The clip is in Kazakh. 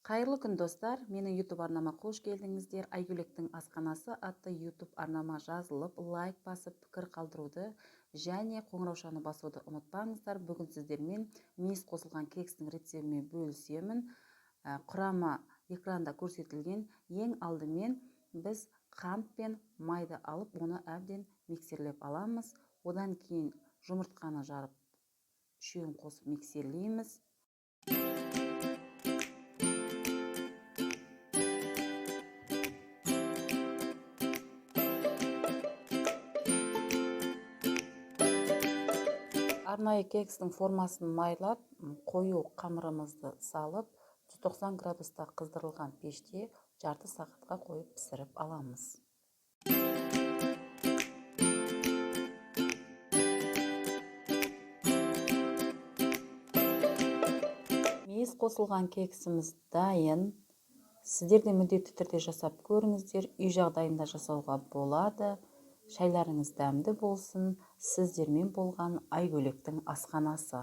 Қайырлы күн, достар! Менің YouTube арнама қош келдіңіздер. Айгөлектің асханасы атты YouTube арнама жазылып, лайк басып, пікір қалдыруды және қоңыраушаны басуды ұмытпаңыздар. Бүгін сіздермен мейіз қосылған кекстің рецептімен бөлісемін. Құрамы экранда көрсетілген. Ең алдымен біз қант пен майды алып, оны әбден миксерлеп аламыз. Одан кейін жұмыртқаны жарып, үшеуін қосып миксерлейміз. Арнайы кекстің формасын майлап, қою қамырымызды салып, 190 градуста қыздырылған пеште жарты сағатқа қойып пісіріп аламыз. Мейіз қосылған кексіміз дайын. Сіздер де міндетті түрде жасап көріңіздер. Үй жағдайында жасауға болады. Шайларыңыз дәмді болсын. Сіздермен болған Айгөлектің асханасы.